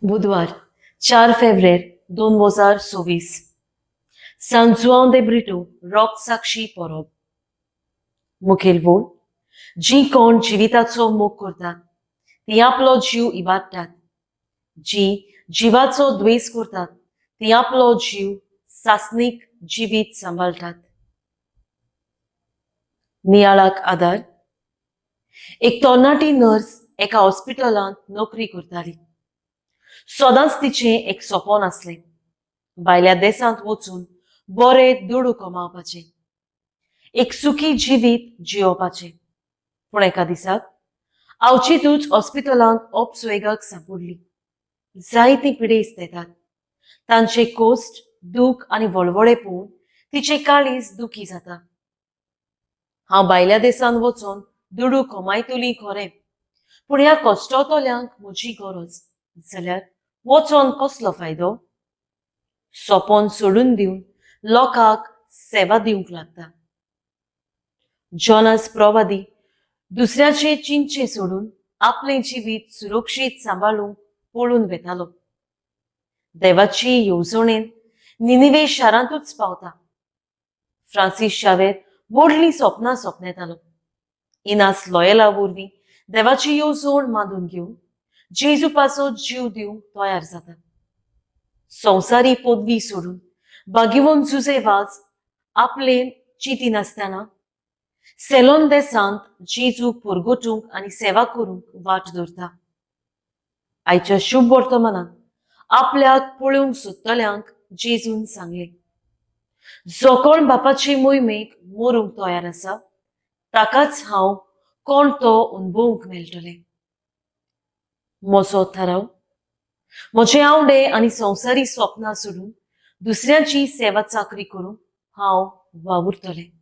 बुधवार 4 फेब्रेर 2026, सांत जुआंव दे ब्रिटो रोगसाक्षी परब. मुखेल वोळ, जीं कोण जिविताचो मोग करतात तीं आपलो जीव इबाडटात, जीं जिवाचो द्वेस करतात तीं आपलो जीव सासणीक जिवीत सांबाळटात. नियाळाक आदार. एक तरणाटी नर्स एका हॉस्पिटलांत नोकरी करताली. सदांच तिचें एक सपन आसलें, भायल्या देशांत वचून बरे दुडू कमावपाचे, एक सुखी जिवीत जियोवपाचें. पूण एका दिसाक अवचितूच हॉस्पिटलांत अपसुवेगाक सांपडली. जायतीं पिडेस्त येतात, तांचे कोश्ट, दूख आनी वळवळे पळोवन तिचें काळीज दुखी जाता. हांव भायल्या देशांत वचून दुडू कमायतली खरें, पूण ह्या कश्टतल्यांक म्हजी गरज जाल्यार वचोन कसलो फायदो? सपन सोडून दिवन लोकांक सेवा दिवंक लागता. जॉनास प्रवादी दुसऱ्याचे चिंतचें सोडून आपलें जिवीत सुरक्षीत सांबाळूंक पळून वेतालो. देवाची येवजणेन निनिवे शारांतूच पावता. फ्रांसीस शावेर व्हडलीं सपनां सपनेतालो. इनास लॉयला वरवीं देवाची येवजण मानून घेवन जेजू पासत जीव दिवंक तयार जाता. संवसारी पदवी सोडून भाग्यवंत जुजे वाज आपले चिंतिनासतना सेलोन देसांत जेजूक परगटूंक आनी सेवा करूंक वाट धरता. आयच्या शुभ वर्तमानांत आपल्याक पळोवंक सोदतल्यांक जेजून सांगलें, जो कोण बापाचे मोहिमेक मरूंक तयार आसा ताकाच हांव कोण तो अनुभवूंक मेळटलें. म्हजो थाराव, म्हजे आवडे आनी संवसारी स्वप्नां सोडून दुसऱ्यांची सेवा चाकरी करूंक हांव वावुरतलें.